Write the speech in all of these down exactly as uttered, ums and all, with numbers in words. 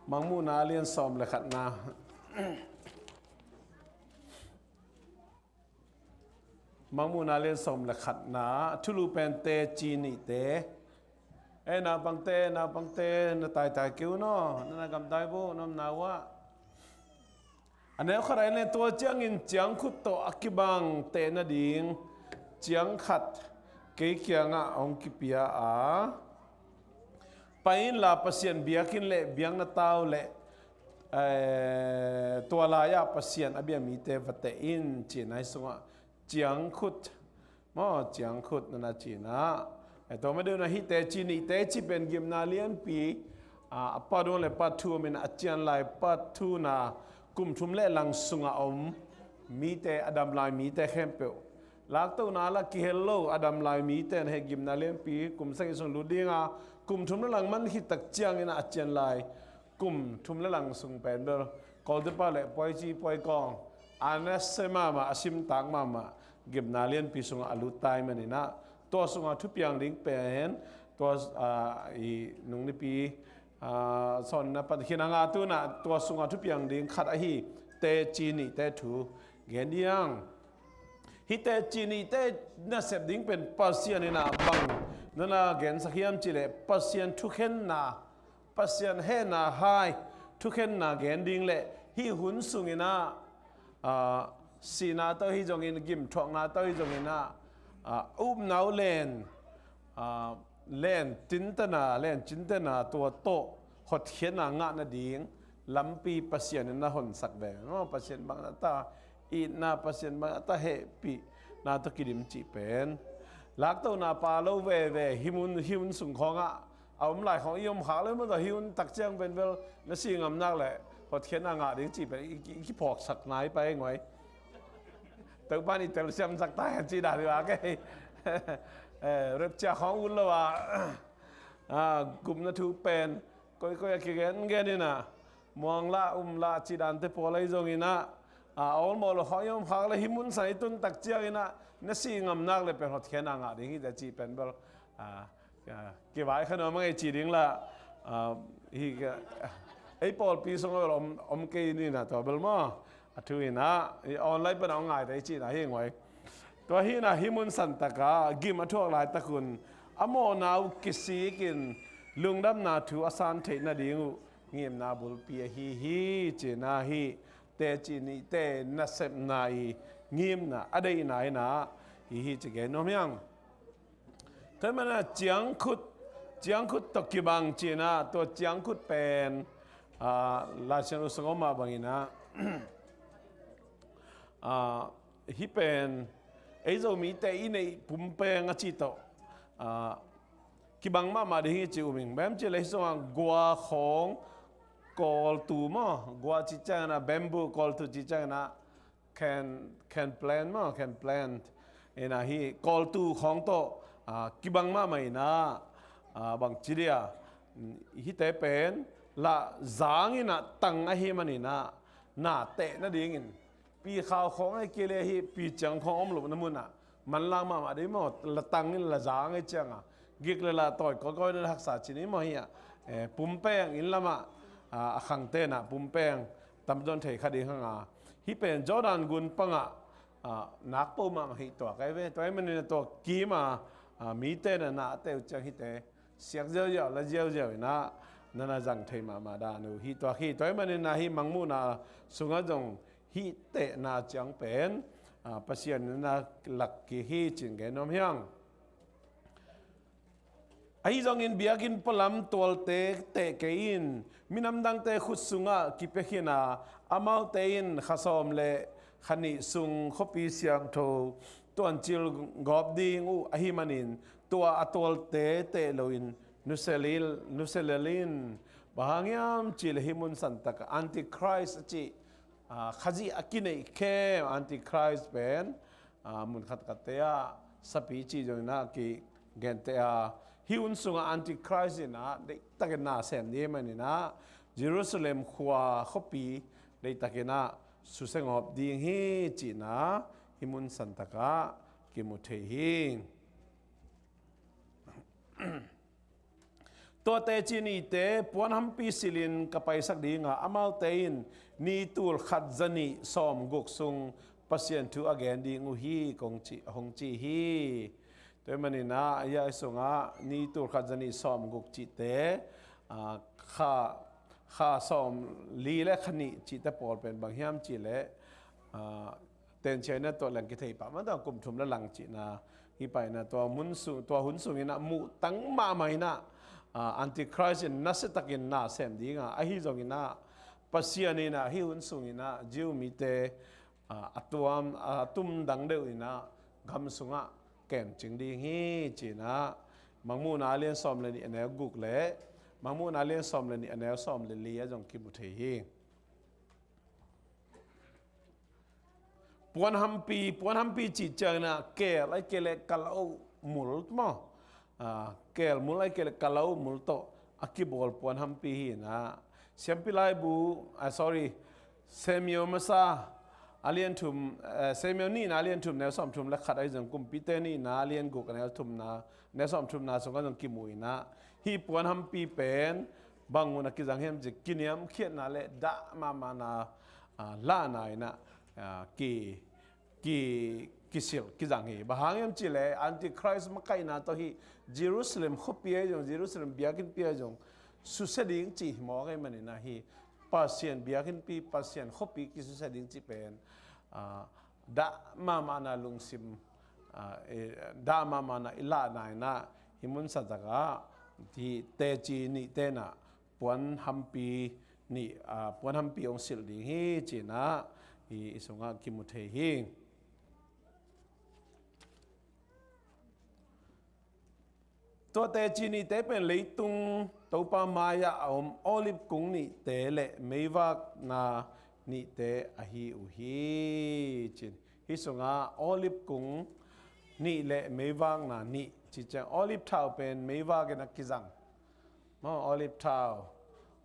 Mangmuhna a lian sawm le khatna. Mangmuhna a lian sawm le khatna, a thulu pen teci nihte. E, naupangte, naupangte, na taitai kei un aw, na na gamdai bo, na omna uh ah. A neu khat ah en leng, tua ciangin ciangkhut tawh a kibang teh nading ciang khat kei kiangah hong kipia a, pai inla Pasian biakinn le biakna tau le, eh, tua lai-ah Pasian a bia mite va teh in, ci-in ahi sungah ciangkhut maw, ciangkhut nana cina. E, tua ma deuhna hih teci nihte cih pen gimna lianpi, a, a part one le part two om in a cian lai part two na kum thum le lang sungah om mite, a dam lai mite khempeuh. Laktohna lah kihel lo, a dam lai mite na hih gimna lianpi kum sagih sung lut dinga, kum thum le lang man khit tak ciangin a cian lai kum thum le lang sung pen bel Kawltepa le Puaici Puaikawng a nasia mahmah, a simtak mahmah gimna lianpi sungah a lut tai maninah, tua sungah thupiang ding pen tua, a, i nung nipi, a, sawnna pan khin a nga tunah tua sungah thupiang ding khat ahi teci nihte thu gen diang. Hih teci nihte nasep ding pen Pasian inah bang nana gensak hiam cihleh Pasian thukhenna, Pasian hehna hai thukhenna gen ding le hih hun sunginah, a, sihna tawh hi zongin, gimthuakna tawh hi zonginah, a, upna uh len, a, len tintana, len cintana tua tawh hotkhiatna ngah nading lampi Pasian in na honsak ve. Aw, Pasian bang na ta itna, Pasian bang na ta hehpihna tawh kidim cih pen laktohna pa lo veve, hih mun, hih mun sung khawngah a om lai khawng i om khak le maw, hih hun tak ciang pen bel na si ngamnak le hotkhiatna ngah ding cih pen i, i, i kiphawksak nai pai ngoi. Topa in i telsiamsak ta hen cih dan hi a kei. Eh, rapture khawng ut lo a, a, gupna thu pen koikoi a kigengen inah, muang lah um lah cih dante pawl ahi zonginah, a, a awlmawh lo khawng i om khak le hih mun sang i tun tak cianginah na si ngamnak le pen hotkhiatna ngah ding hi ta cih pen bel, a, a, kivai kha nuam a ngei ci ding lah, a, hi ka, ei pawlpi sungah bel om, om kei ninah tua bel maw. A thu inah, i online pan a hong ngai ta i cihna hi ngoi. Tua hinah hih mun santaka gim a thuak laitakun a mawhna uh kisikin lungdamna thu a san theih nading uh ngimna bulpi ahi hi, cihna hi. Teci nihte nasepna i ngimna a deihna inah hi hi ci gen nuam hiang. Tua hi manah ciangkhut, ciangkhut tawh kibang cinah, tua ciangkhut pen, a, Laisiangtho sung a om mah banginah, a, hih pen ei Zomite i neih pumpeng a cih tawh, a, kibang mahmah ding hi ci um ing. Bang hiam cihleh hih sungah gua khawng kawltu maw, gua cih cianginah, bamboo kawltu cih cianginah, can, can plant maw, can plant. Inah hih kawltu khawng tawh, a, kibang mahmah inah, a, bangci dia, hihte pen lah zang inah tang ahi maninah na teh nadingin pi khau khawng ahi kei le hih pi ciang khawng om lohna munah manlang mahmah ding maw, la tang in la zang ahi cianga gik le lah tawi kawikawi le haksa cin i maw hi ah, eh, pumpeng inn lamah, a, a khangte inah pumpeng tamzaw in thei kha ding hanga. Hih pen Jordan gun pangah, a, nakpo mahmah hih tuak ahi ve. Tua ahih manin tua kima, a, mite na na a teh uh ciang hihte siak ziauziau, la ziauziau inah nana zang thei mahmah dan uh hih tuak hi. Tua ahih manin ah hih Mangmuhna sungah zong hih tehna ciang pen, a, Pasian in na lak kik hi cin gen nuam hiang. Ahi zongin biakinn pualam tualte teh kei in, minam dangte khut sungah kipia khin a, amaute in kha sawm le kha nih sung khuapi siangtho tuancil gawp ding uh ahih manin tua a tualte teh loin nusia lel, nusia lel in. Bang hang hiam cihleh hih mun santak ah Antichrist a cih, a, Khazih a kineih khem Antichrist pen, a, mun khatkhatte ah sapi cih zongin ah kigenteh a, hih hun sungah Antichrist in ah deihtakin na sem ding ahih manin ah Jerusalem khua khuapi deihtakin ah susia ngawp ding hi cihna hih mun santak ah kimu thei hi. Tua teci nihte puan hampi silhin ka paisak dinga, amaute in ni tul khat za nih sawm guk sung Pasian thu a gen ding uh hi, kong ci, hong ci hi. Tua ahih maninah, hiah sungah ni tul khat za nih sawm guk cihte, ah, kha, kha sawm li le kha nih cihte pawl pen bang hiam cihleh, ah, tenciaina tua leng kithei pah mah, tua kum thum le lang cihna hi pah inah, tua hun sung, tua hun sunginah muhtang mahmah inah, ah, Antichrist in nasiatakin na sem dinga, ahi zonginah Pasian inah hih hun sunginah Jew mite, ah, a tuam, a tumdang deuh inah gam sungah kemcing ding hi, cinah Mangmuhna a lian sawm le nih a neu guk le Mangmuhna a lian sawm le nih a neu sawm le li ah zong kimu thei hi. Puan hampi, puan hampi cih cianginah keel ai kei le kalau mul maw? Ah, keel mul ai kei le kalau mul tawh a kibawl puan hampi hi inah. Siampi laibu, ah, sorry, Samuel masa a lian thum, eh, Samuel nihna a lian thum neu sawm thum le khat ahi zong, Kumpite nihna a lian guk a neu thumna, neu sawm thumna sungah zong kimu inah. Hih puan hampi pen bang hun a kizang hiam cih, kiniamkhiatna le dah mahmahna, ah, lahna inah, ah, ki, ki, kisilh, kizang hi. Bang hang hiam cihleh Antichrist makaihna tawh hih Jerusalem khuapi ahi zong, Jerusalem biakinnpi ahi zong susia ding cih hi mawk ahih maninah, hih Pasian biakinnpi, Pasian khuapi kisusia ding cih pen, ah, dah mahmahna lungsim, ah, eh, dah mahmahna i lahna inah, hih mun santakah hih teci nihte inah puan hampi nih, ah, puan hampi hong silh ding hi, cinah hih i sungah kimu thei hi. Tua teci nihte pen leitung Topa mai-ah a om olive kung nihte le meivakna nihte ahi uh hi, cin. Hih sungah olive kung nih le meivakna nih cih ciang, olive thau pen meivak in a kizang. Maw, olive thau,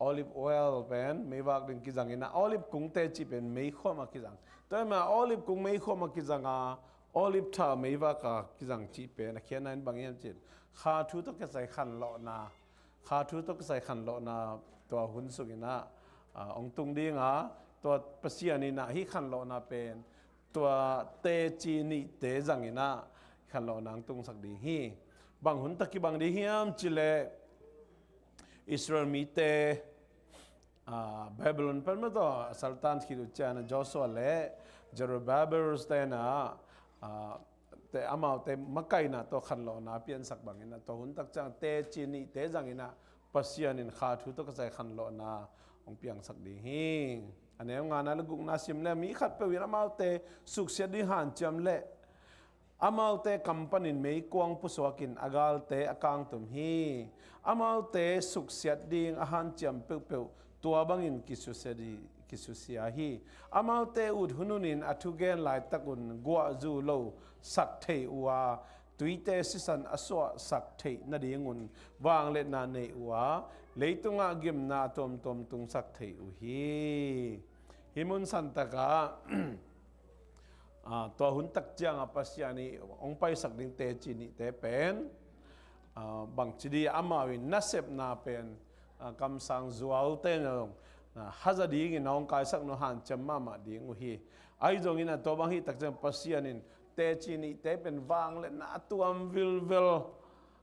olive oil pen meivak ding kizang inah, olive kung teci pen meikhuam a kizang. Tua ahih manin olive kung meikhuam a kizanga, olive thau meivak a kizang cih pen a khiatna in bang hiam cih, kha thu tawh kisai khanlawhna, kha thu tawh kisai khanlawhna tua hun sunginah, ah, hong tung dinga, tua Pasian inah hih khanlawhna pen tua teci nihte zanginah khanlawhna hong tungsak ding hi. Bang hun tak kibang ding hiam cihleh, Israel mite, ah, Babylon pan mah tawh a saltan khit uh ciangin Joshua le Zerubbabel tenah, ah, te amaute makaihna tawh khanlawhna piansak banginah, tua hun tak ciang teci nihte zanginah Pasian in kha thu tawh kisai khanlawhna hong piangsak ding hi. A neu ngana le gukna sim le, mi khatpeuh in amaute suksiat ding hanciam le amaute kam panin meikuang pusuakin a galte a kangtum hi. Amaute suksiat ding a hanciam peuhpeuh tua bangin kisusia di, kisusia hi. Amaute ut hununin a thugen laitakun guahzu lo sak thei uh a, tuite sisan a suahsak theih nadingun vangliatna nei uh a, leitungah gimna a tuamtuam tungsak thei uh hi. Hih mun santakah, ah, tua hun tak cianga Pasian i hong paisak ding teci nihte pen, ah, bangci di amau in nasepna pen, ah, kamsang zuaute na zong, ah, haza dingin hong kaisak nung hanciam mahmah ding uh hi. Ahi zongin a tua bang hih tak ciang Pasian in teci nihte pen vangliatna a tuam vilvel,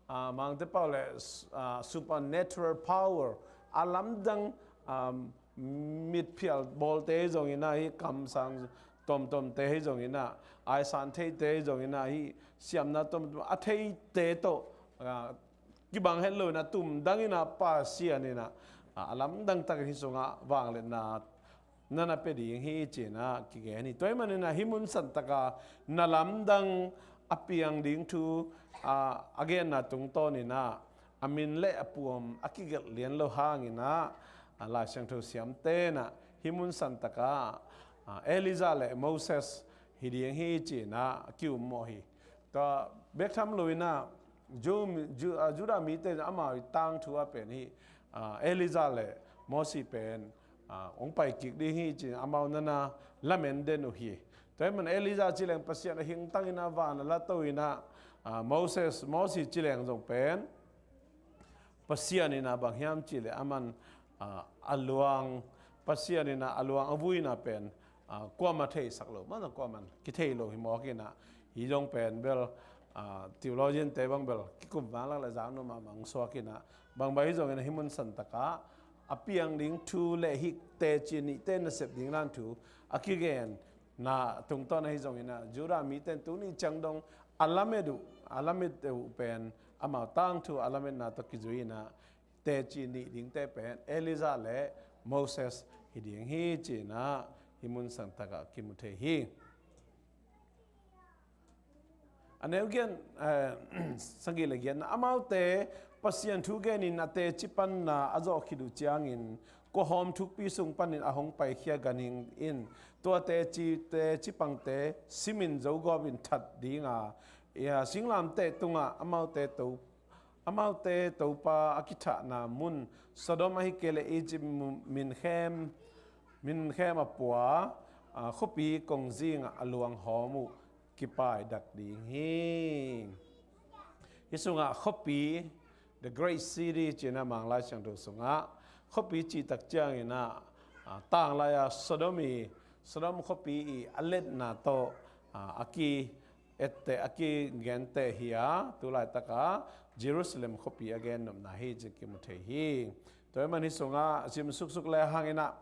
ah, Mangte pau le, ah, supernatural power, a lamdang, ah, mitphial bawlte hi zongin ah, hih kamsang tomtomte hi zongin ah, aisan theite hi zongin ah, hih siamna tomtom a theite tawh, ah, kibang het loin a tumdangin ah Pasian in ah, ah, a lamdang takin hih sungah vangliatna na na pia ding hi, ci-in ah kigen hi. Tua ahih manin ah hih mun santaka na lamdang a piang ding thu, ah, a genna tungtawnin ah a min le a puam a kigelh lian lo hangin ah, ah, Lai Siangtho siamte in ah hih mun santaka, ah, Elijah le Moses hi ding hi, ci-in ah a ki-ummawh hi. Tua bek tham loin ah Ju, Ju, ah, Judah mite in amau i tangthu ah pen hih, ah, Elijah le Moses pen, ah, hong pai kik ding hi, ci-in amau na na lamen den uh hi. Tua ahih manin Elijah ci leng Pasian a hingtangin ah van a la to in ah, ah, Moses, Moses ci leng zong pen Pasian in ah bang hiam cihleh aman, ah, a luang, Pasian in ah a luang a vuina pen, ah, kuamah theisak lo, mana kuamah kithei lo hi mawk in ah, hi zong pen bel, ah, theologian te bang bel kikum vanglak le zak nuam mahmah suak in ah, bang bang hi zongin ah hih mun santak ah a piang ding thu le hih teci nihte nasep ding dan thu a kigen na tungtawn ahi zongin ah, Judah mite in tuni ciang dong a lamet uh, a lamet uh pen amau tangthu a lametna tawh kizui in ah, teci nih dingte pen Elijah le Moses hi ding hi ci-in ah hih mun santak ah kimu thei hi. A neu giat, eh, sagih le giatna, amaute Pasian thu genin a teci panna a zawh khit uh ciangin, kuahawm thukpi sung panin a hong paikhia ganhing in, tua teci, teci pangte simin zogawp in that dinga, ia, singlamteh tungah amaute to, amaute Topa a kithahna mun, Sodom ahih kei leh Egypt mu-, minkhem, minkhem a pua, a, khuapi kongzingah a luanghawm uh kipai dak ding hi. Hih sungah khuapi, the great city ci-in ah Manglai Siangtho sungah khuapi cihtak ciangin ah, a, tanglai-a Sodom i, Sodom khuapi i a letna tawh, a, a ki etteh, a kigenteh hi a, tulaitaka Jerusalem khuapi a gennopna hi ci kimu thei hi. Tua ahih man hih sungah sim suksuk le hangin ah,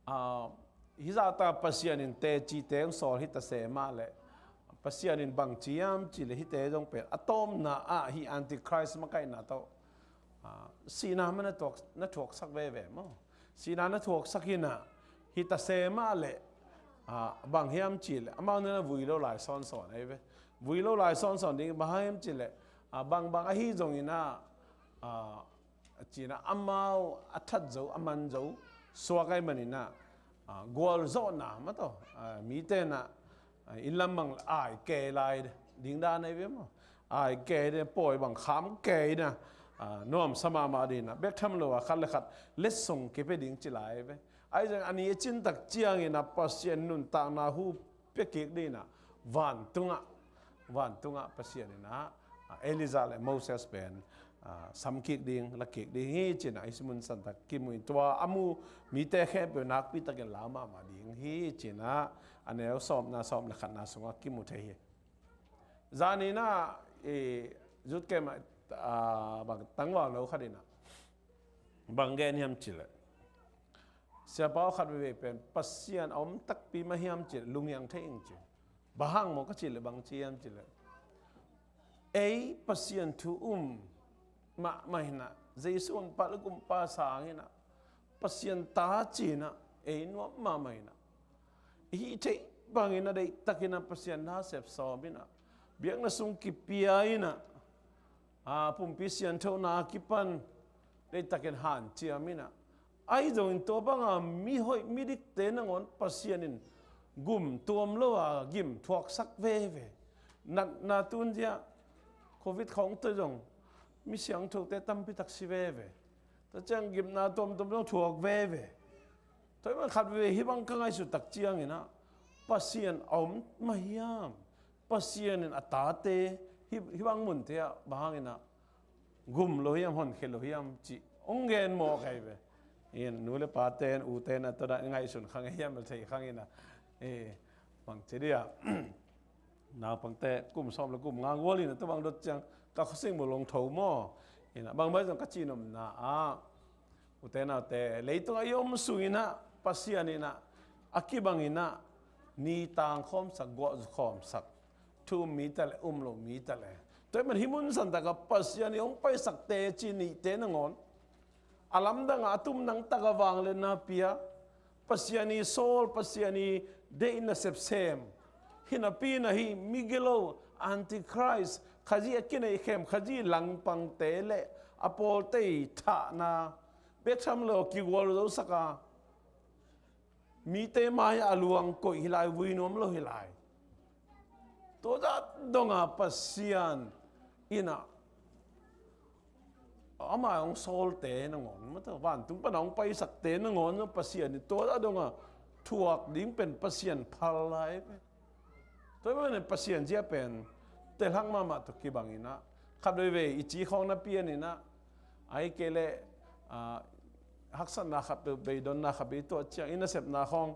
ah, hih zahta Pasian in tecite hong sawl hi ta se mah leh, Pasian in bang ci hiam cihleh hihte zong pen a tawpna ah hih Antichrist makaihna tawh, ah, sihna mah na thuak, na thuaksak veve maw? Sihna na thuaksak hi in ah, hi ta se mah leh, ah, bang hiam cihleh amau na vui lo lai sawnsawn ahi ve. Vui lo lai sawnsawn ding bang hiam cihleh, ah, bangbang ahi zongin ah, ah, a ci-in ah amau a that zo, a man zo suak ahih manin ah, ah, gualzawhna mah tawh, ah, mite in ah, ah, inn lam bang ai kei lai ding dan ahi ve maw? Ai kei ding, pawi bang kham kei in ah, ah, nuamsa mahmah ding in ah, bek tham lo a khat le khat letsong kipia ding ci lai ahi ve. Ahi zongin a ni a cintak ciangin ah Pasian nuntakna hu pia kik ding in ah, vantungah, vantungah Pasian in ah, ah, Elijah le Moses pen, ah, sam kik ding, la kik ding hi ci-in ah hih mun santak kimu in, tua a mu mite khempeuh nakpi takin lau mahmah ding hi ci-in ah, a neu sawmna, sawm le khatna sungah kimu thei hi. Zan in ah, i, youth camp ah, ah, bang tangval no khat in ah bang gen hiam cihleh, siapa khat veivei pen Pasian a om takpi mah hiam cihleh lunghiang thei ing ci. Bang hang maw ka cihleh bang ci hiam cihleh, ei Pasian thu um mahmah in ah, Jesu hong palh kumpa sang in ah, Pasian ta ci-in ah ei nuam mahmah in ah, i hih theih bangin ah deihtakin ah Pasian nasep sawm in ah, biakna sung kipia in ah, a, pumpi sianthona a kipan deihtakin hanciam in ah, ahi zongin tua banga mi hoih mi dikte nangawn Pasian in gum tuam lo a gim thuaksak veve. Natna tun zia Covid khawng tawh zong mi siangthote tampi tak si veve. Tua ciang gimna tuamtuam zong thuak veve. Tua ahih man khat veve hih bang ka ngaihsut tak ciangin ah, Pasian a om mah hiam? Pasian in a tate hih, hih bang munte ah bang hangin ah gum lo hiam, honkhia lo hiam cih hong gen mawk ahi ve. In nu le pate in, ute in ah tua dan ngaihsun kha ngei hiam, thei kha ngei in ah, eh, bang ci dia, naupangte kum sawm le kum nga gual in ah tua bang dot ciang ka khuasing mu long tho maw? In ah bang bai zong ka cihnopna ah, ute naute, leitungah i om sungin ah Pasian in ah a kibangin ah ni tangkhawmsak, guah zukhawmsak, thu um mi ta leh, um lo mi ta leh. Tua ahih man hih mun santakah Pasian i hong paisak teci nihte nangawn, a lamdangah a tumnang takah vangliatna pia, Pasian i sawl, Pasian i deih nasep sem, hi napi-in ah hih migilo, Antichrist, Khazih a kineihkhem, Khazih langpangte le a pawlte i thahna, bek tham lo kigualzosak a, mite mai-ah a luang koih hi lai, vui nuam lo hi lai. Tua zah dongah Pasian in ah ama hong sawlte nangawn, mata vantung pana hong paisakte nangawn zong Pasian in tua zah dongah thuak ding pen Pasian phal lai pen. Tua ahih manin Pasian zia pen telhak mahmah tawh kibangin ah, Khat veivei i ci khawng na pian inah, ahih kei leh, ah, haksatna khat peuh, beidonna khat peuh i tuah ciang, i nasepna khawng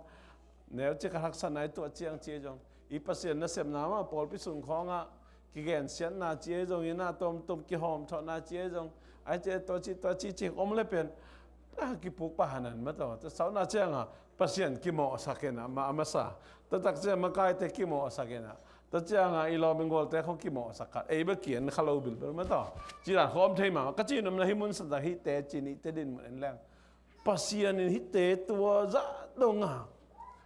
neucik khat haksatna i tuah ciang ci ahi zong, i Pasian nasepna mah pawlpi sung khawngah kigensiatna ci ahi zong inah, tomtom kihawmthawhna ci ahi zong, ahih ciang tua ci, tua ci, ci om le pen, ah, kipuk pah hanan mah tawh, tua sauna ciangah Pasian kimawhsak inah, ma, a masa. Tua tak ciang makaite kimawhsak inah, tua ciangah i lawm i gualte khawng kimawhsak khat, ei bek kian kha lo bilbel mah tawh, ci dan khawng om thei mah. Ka ci nopna hih mun santak hihte ci nihte dinmun en leng, Pasian in hihte tua zah dongah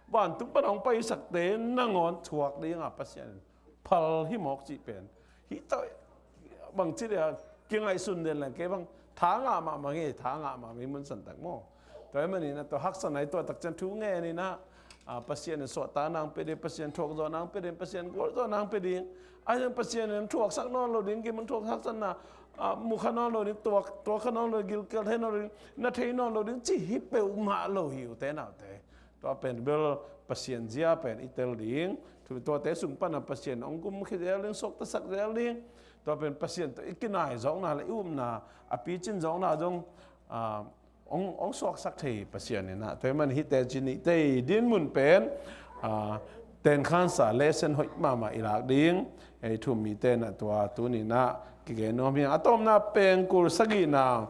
vantung pan hong paisakte nangawn thuak dingah Pasian in phal hi mawk cih pen, hih tawh bangci dia kingaihsun den leng kei bang tha ngah mahmah ngei, tha ngah mahmah hih mun santak maw. Tua ahih maninah tua haksatna i tuah tak ciang thu ngen inah, ah, Pasian in suahtakna hong pia ding, Pasian thuakzawhna hong pia ding, Pasian gualzawhna hong pia ding. Ahi zong Pasian in thuaksak nawn lo ding, gim hong thuak, haksatna, ah, mu kha nawn lo ding, tuak, tuak kha nawn lo ding, gilkial thei nawn lo ding, na thei nawn lo ding, ci hi peuhmah lo hi ute naute. Tua pen bel Pasian zia pen i tel ding. Thu, tuate sung panah Pasian hong gumkhia zel ding, suaktasak zel ding. Tua pen Pasian tawh i kinai zawkna le i upna, a picin zawkna zong, ah, hong, hong suaksak thei Pasian inah. Tua ahih man hihte ci nihte i dinmun pen, ah, tenkhansa lesson hoih mahmah i lak ding. Ei thu-um mite inah tua tuni inah kigen nuam hi. A tawpna pengkul sagihna,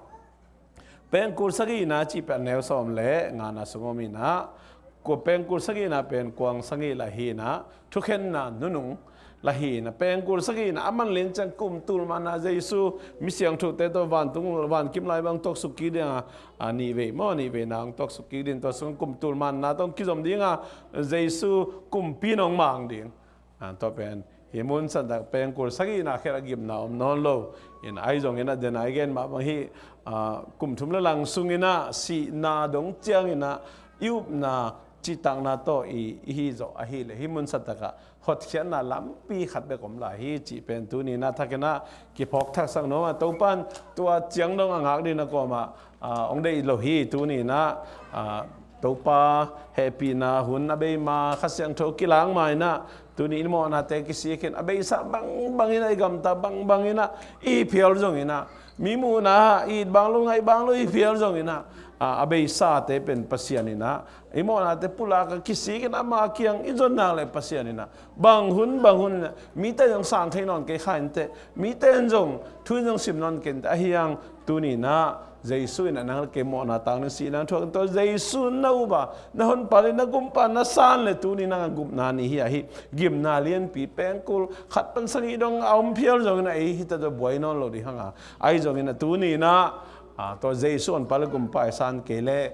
pengkul sagihna cih pen a neu sawm le ngana sung om inah, kua pengkul sagihna pen kuang sagih lah hi inah, thukhenna nunung lah hi inah, pengkul sagihna a man lian ciang kum tul manna Jesu misiangthote tawh vantung, vankim lai bang tuaksuk kik ding a, a, nihvei maw, nihveina hong tuaksuk kik ding, tua sung kum tul manna tawh hong kizom ding a, Jesu kumpi in hong mang ding. Ah, tua pen hih mun santak pengkul sagihna khit a gimna om nawn lo. Inah ahi zong inah, den a i gen mah bang hih, ah, kum thum le lang sung inah sihna dong ciang inah i upna, cihtakna tawh i, i hi zawh ahih leh hih mun santakah hotkhiatna lampi khat bek om lai hi cih pen tuni inah thak inah kiphawk thaksak nuam a, Topa in tua ciang dong a ngak ding na kawmah, ah, hong deih lo hi. Tuni inah, ah, Topa hehpihna hun a bei ma, Kha Siangtho kilang ma inah, tuni in mawhnate kisik in, a beisa bangbang inah i gamta, bangbang inah i phial zong inah, mi muhna i it bang lo, ngaih bang lo i phial zong inah, ah, a beisate pen Pasian inah, i mawhnate pulak a kisik in ama kiang i zon nak leh Pasian inah, bang hun, bang hun inah, mite zong sang thei nawn kei kha inteh, mite in zong thu in zong sim nawn kei inteh, ahi hang tuni inah Jesu inah nang le kei mawhna tang ding sihna thuak in, tua Jesu na upa, na honpa le na gumpa na san leh tuni inah gupna ni hi a, hih gimna lianpi pengkul khat pan sagih dong a om phial zong inah ei hita tawh buai nawn lo ding hang a, ahi zong inah tuni inah, ah, tua Jesu honpa le gumpa i san kei leh,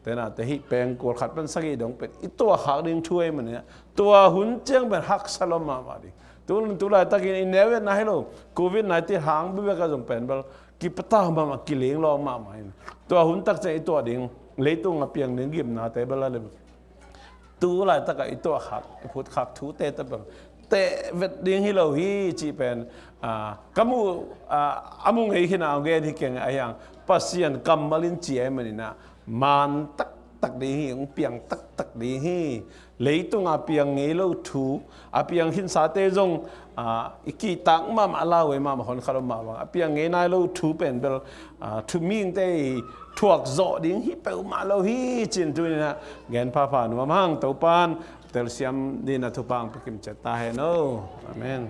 tena te hih pengkul khat pan sagih dong pen i tuahkhak ding thu ahih manin ah, tua hun ciang pen haksa lua mahmah ding. Tu, tu laitakin i neu etna hi lo, covid nineteen hang bekbek a zong pen bel kipatau mahmah, kiling lawng mahmah in. Tua hun tak ciang i tuah ding, leitung a piang ding gimnate bel a le, tu laitakah i tuahkhak, i phutkhak thute tawh pen teh vet ding hi lo hi cih pen, ah, ka muh, ah, a mu ngei khin a hong gen hi keng, ahi hang Pasian kammal in ci ahih manin ah, man taktak ding hi, hong piang taktak ding hi. Leitung a piang ngei lo thu, a piang khinsate zong, ah, i kihtak mahmah, a lau ei mahmah, hon kha lo mah bang, a piang ngei nai lo thu pen bel, ah, thu mihingte i thuak zawh ding hi peuhmah lo hi cih tuni inah gen phapha nuam hang. Topa'n telsiam dingin a thupha hong pia kim ciat ta hen aw. Amen.